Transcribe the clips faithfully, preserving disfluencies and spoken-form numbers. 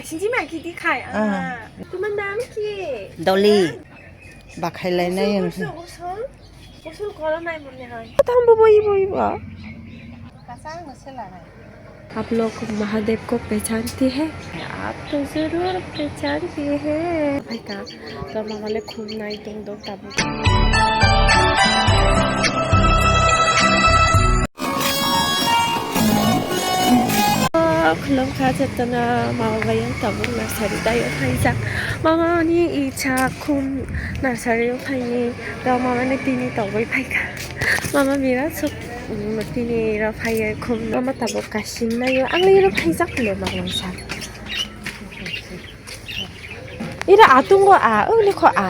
Sinji ma ki di khai. Ah. Tumar naam ki? Dolly. Bakhai lai nai. Usul, usul, usul. Usul koro nai mone hoi. Tam bo boi boi ba. Kasang no sela nai. आप लोग महादेव को पहचानते हैं? आप तो जरूर पहचानते हैं। Hai ka, to mama le khum nai tong dok tabuk. Khulumkha jotono, mama bai ang tabuk nursery daio phaijak. Mama ni icha khum nursery o phaini, to mama ni tini togwi phaikha. Mama birat sok, mm, tini ro phaiye khum. Mama tabuk kasing naio, ang le ro phaijak le mama sa. Ira atungo a, o lekho a.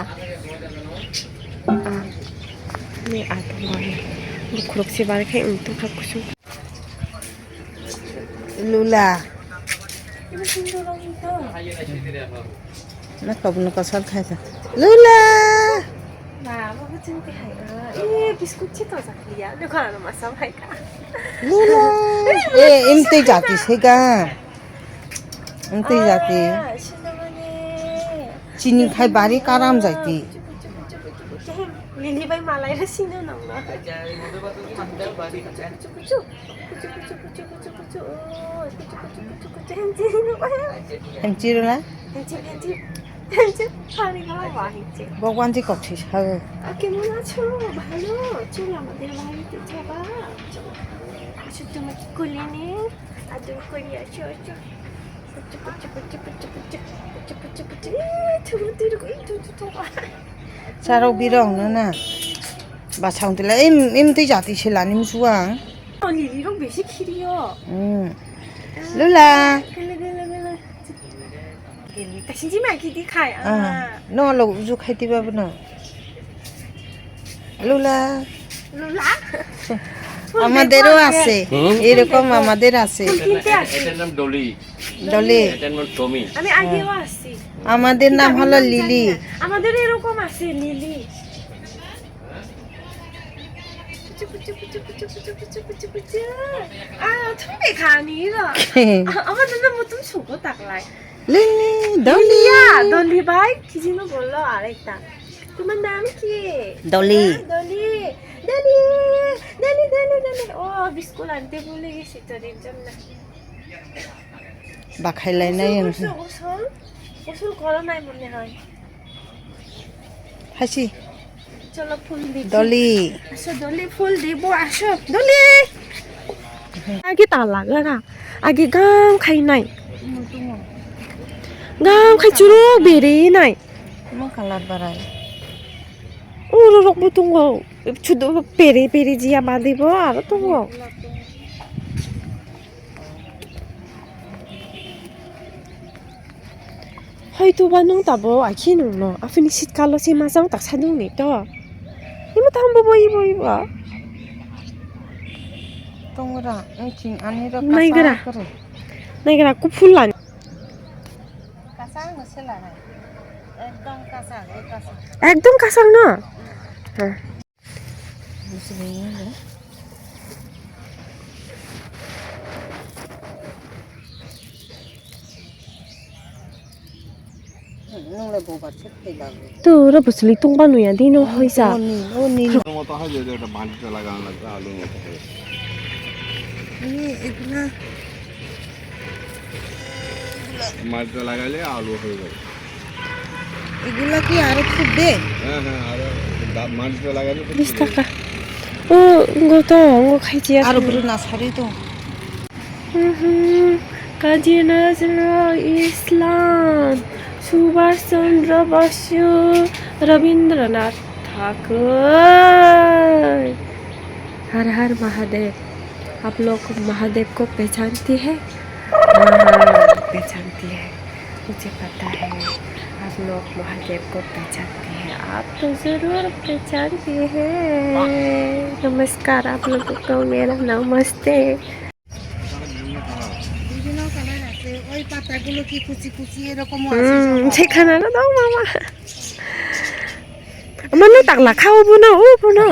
A. Ni atungo ni. Bukhurok se bar khai untu kha kusung. Lula. Na kobno kosol khai kha. Lula. Na, bo ching te hai. Eh, biscuit chi to jak liya. Lekho na ma sa hai ka. Lula. Eh, imtwi jati se ga. Wngtwi jati. Ah, sinamani. Chini khai bari karam jaiti. Lili bai malai ra sino nangno. Hemchi rwla? Hemchi, hemchi. Hemchi, pani kha ba hemchi. Bok wanji kok si sa. Ake mona chho, bhalo. Chho la ma de bai ti chaba. Chho tuma kulini. Adun kori acho acho. Charok birong no na. Basang tila im, im twi jati se lani musuang. Lili rok besi khirio. Hmm. Lula. Gele, gele, gele. Gele, ta sinji ma ki di khai. Ah, no lo uju khai ti ba no. Lula. Lula? আমাদেরও আছে। হুম? এরকম আমাদের আছে। কোন তিনটে আছে? এটার নাম ডলি। ডলি। এটার নাম টমি। আমি আগেও আসছি। আমাদের নাম হলো লিলি। আমাদের এরকম আছে, লিলি। পুচু, পুচু, পুচু। আ, তুমি খানি রা। আমাদের নাম তুমি সুগো তাকলাই। লিলি, ডলি। ইয়া, ডলি ভাই, কি যেন বললো আরেকটা। তোমার নাম কি? ডলি। হ্যাঁ, ডলি। ডলি, ডলি, ডলি, ডলি, ডলি। ও, বিস্কুট আনতে ভুলে গেছি তোর জন্য। বাখাই লাই নাই গোসল, আমি। গোসল, গোসল, গোসল করো নাই মনে হয়। হাসি। চলো ফুল দেখি। ডলি। আসো, ডলি, ফুল দিব, আসো। ডলি! আগে তালা গাড়া, আগে গাম খাই নাই। Gam khai churuk beri nai. Mo kalar barai. Uro rok bo tongo. Chudu peri peri jia badi bo aro tongo. Hoito ba nung tabo akhi nung no. Afini sitkalo se majang tak sadung ni to. Imo tam bo bo ibo ibo. Tongra, nching ani ro. Nai kasa gra. Kare. Nai gra kuphul lan. Kasang no sela hai. Ekdom kasang, eh, kasang. Ekdom kasang no? Ha. Busi bini le. Nung le boba thik thai ba. Tu ro busli tung ba nuya di no hoisa. Oni, oni. Alu moto hai je, je, mati to lagana lagbe, alu moto hai. Ni, ekla. মাটিতে লাগাইলে আলু হয়ে যাবে। এগুলা কি আরো ফুটবে? হ্যাঁ, হ্যাঁ, আরো দা-, মাটিতে লাগাইলে তো বিশ ফুটবে। টাকা। ও, গো তো, ও খাইছি আর আরো কি। বড় নার্সারি তো। হুম, হুম। কাজী নজরুল ইসলাম, সুভাষ চন্দ্র বসু, রবীন্দ্রনাথ ঠাকুর। হর হর মহাদেব। आप लोग महादेव को पहचानती है? हाँ, पहचानती है। मुझे पता है, आप लोग महादेव को पहचानती है। आप तो जरूर पहचानती है। नमस्कार, आप लोगों को मेरा नमस्ते। বিভিন্ন কালার আছে, ওই পাতাগুলো কি কুচি কুচি এরকমও আছে। হুম, সব। সেখানে না দাও মামা। আমার না টাকলা খাও বোনা, ও বোনা।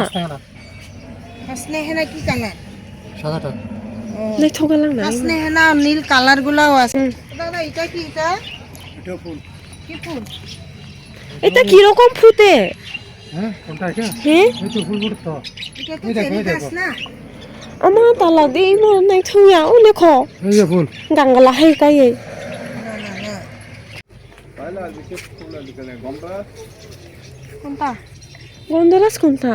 হাসনে হেনা কি কালার? সাদাটা। Naithok galang na. Hasne hena nil color gulao ase. Hmm. Dada, eta ki eta? Eta phul. Ki phul? Eta ki rokom phute? হ্যাঁ, কোনটা এটা? হ্যাঁ? এই তো ফুল ফুটে তো। এটা তো এই দেখো, চেরি এই দেখো। গাছ না? Ama tala de imo naithok ya, o lekho. এই যে ফুল। Gangala hai kai. কোনটা? গন্ধরাজ কোনটা?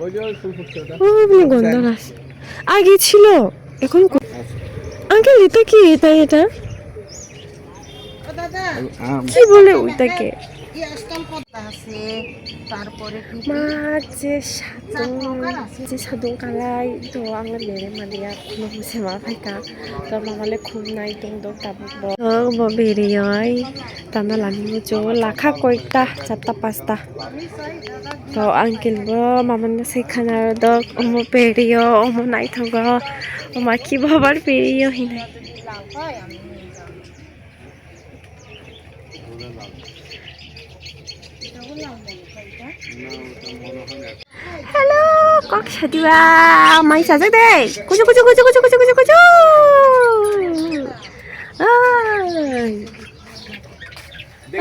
ওই যে ওই ফুল ফুটছে ওটা। ও, বলে গন্ধরাজ। আগে ছিল, এখন কো-, আঙ্কেল, এটা কি? এটা, এটা? ও দাদা, আম। কি বলে ওইটাকে? এই আজকাল কত আছে? তারপরে কি কি? মা, যে সাত সাদু, প্রকার আছে। যে সাদু কালাই, তো আমরা মেরে মালিয়া, কোনো বুঝে মা ভাইটা, তো মামালে খুব নাই, তো দো তাবুক দো। তো ব বেরিয়ে Tana lani muchungo lakha koita, chatta pasta. To uncle bo mamano sai khana dok, omo perio, omo naithogo, omo ki babar perio hinai. Hello, kok sadiwa, mai sajak de. Kuchu, kuchu, kuchu. Ai.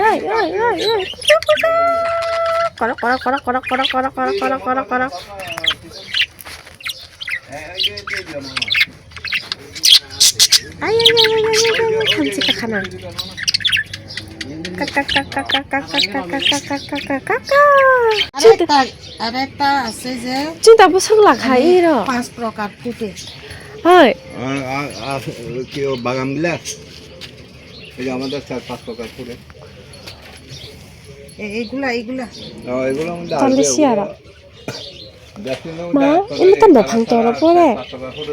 Ai, ai, ai, ai. Kuchu, kuchu. Korok, korok, korok. Ai, ai, ai, ai, ai, ai, ai, thamchi kakhana. Kak, kak, kak. Are ekta, are ekta ase je. Chinta bwswk lakha iro. পাঁচ প্রকার ফুটে। Hoi. আর, আর, আর কি ও বাগান বিলাস? এই যে আমাদের চার পাঁচ প্রকার ফুটে। এ-, এগুলা, এগুলা। ও, এগুলো আমাদের Tali আছে, siara. ওগুলো। Ma, imo tamo phang toro pore.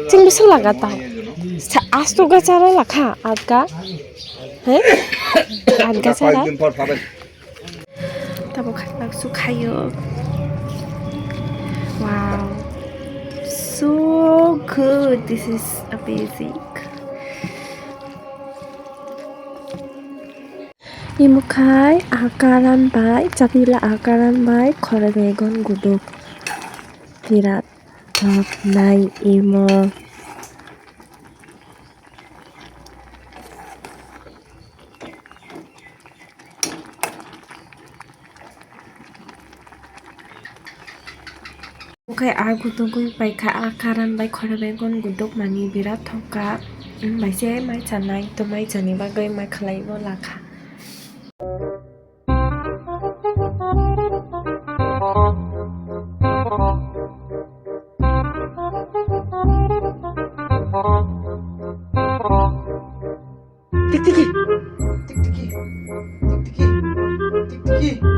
Ching bwswk laga tao. Sa-, asto ga chara lakha, atga. He? Atga chara. কয়েকদিন পর পাবেন। Tamo khatlak su khayo. Wow. So good. This is amazing. Imo khai akaran bai, chapila akaran bai, khorok begon guduk. Birat thok nai imo. Oke, a gudugwi paikha, a karan bai khorok begon guduk mani birat thokha. Wng bai se mai chanai, to mai chani bagwi mai khlaibo lakha. Tiktiki. Tiktiki. Tiktiki. Tiktiki.